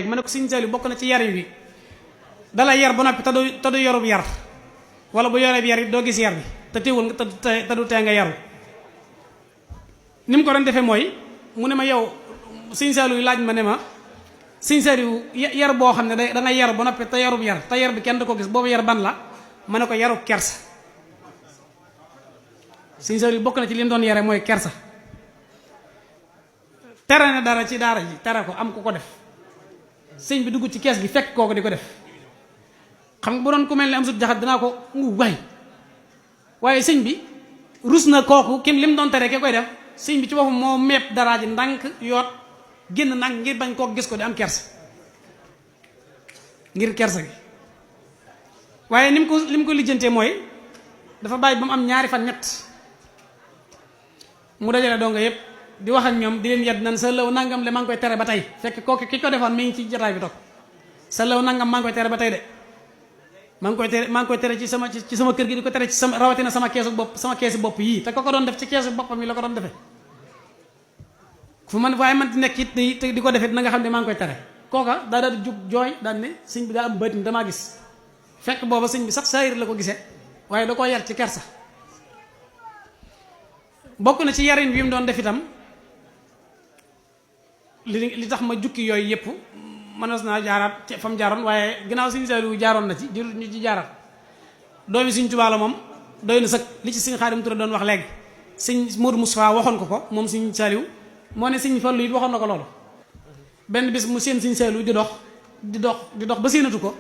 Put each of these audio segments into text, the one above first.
ma ne ko Sëñ Saaliw bokk na ci yar wi dalay yar ba noppi te du yorub yar wala bu yoree yar it doo gis yar bi te teewul te du tee nga yaru ni mu ko doon defee mooy mu ne ma yow Sëñ Saaliw laaj ma ne ma Sëñ Saaliw yar boo xam ne da ngay yaru ba noppi te yorub yar te yar bi kenn du ko gis boobu yar ban la ma ne ko yarub kersa. Sëñ Saaliw bokk na ci li mu doon yare mooy kersa tere na dara ci daara ji tere ko am ku ko def sëñ bi dugg ci kees gi fekk kooku di ko def xam nga bu doon ku mel ne am sut jaxat dinaa ko waay waaye sëñ bi rus na kooku kim lim doon tere ke koy def sëñ bi ci boppam moo meeb daraa ji ndànk yoot génn nag ngir bañ koo gis ko di am kersa ngir kersa gi waaye ni mu ko lijjantee mooy dafa bàyyi ba mu am ñaari fan ñett mu dajale donga yépp di wax ak ñoom di leen yedd nan sa law nangam le maa ngi koy tere ba tey fekk kooku ki ko defoon mi ngi ci jotaay bi toog sa law nangam maa ngi koy tere ba tey de maa ngi koy tere ci sama kër gi di ko tere ci sama rawatina sama keesu bopp yii te ko doon def ci keesu boppam yi la ko doon defee fu man waaye man di nekk it di ko defee na nga xam ne maa ngi koy tere kooka daa daal di jug jooy daal ne sëñ bi daa am bëtin damaa gis fekk booba sëñ bi sax saayir la ko gisee waaye da koo yar ci kersa bokk na ci yarin bi mu doon def itam li tax ma jukki yooyu yëpp mënees naa jaaraat fa mu jaaroon waaye ginnaaw Sëñ Saaliw jaaroon na ci jërut ñu ci jaaraat doomi Sëñ Tuubaa la moom doy na sëkk li ci Sëñ Xaadim Ture doon wax léegi Sëñ Moodu Mustafaa waxoon ko moom Sëñ Saaliw moo ne Sëñ Fallu it waxoon na ko loolu benn bis mu seen Sëñ Saaliw di dox ba séenatu ko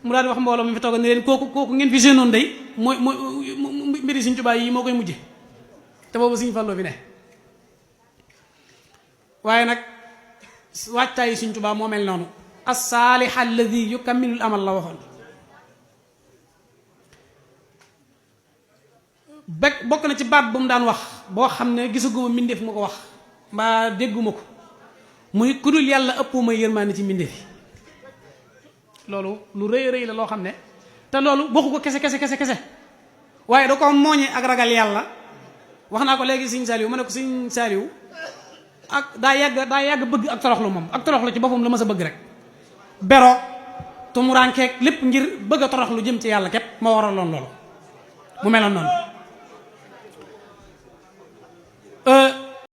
mu daal di wax mbooloo mi fi tooga ne leen kooku ngeen fi séenoon day mooy mbiri Sëñ Tuubaa yi moo koy mujje te boobu Sëñ Fallu fi ne waaye nag waajtaayu Sëñ Tuubaa moo mel noonu as-saalih alladi yukammilul amal la waxoon bokk na ci baat bu mu daan wax boo xam ne gisaguma mbindeef mu ko wax mbaa dégguma ko muy ku dul yàlla ëppuma yërmaande ci mbindeef yi loolu lu rëy rëy la loo xam ne te loolu waxu ko kese waaye da ko mooñee ak ragal yàlla wax naa ko léegi Sëñ Saaliw ma ne ko Sëñ Saaliw ak daa yàgg bëgg ak toroxlu moom ak toroxlu ci boppam la ma sa bëgg rek bero tumuraankeeg lépp ngir bëgg a toroxlu jëm ci yàlla képp moo waraloon loolu mu meloon noonu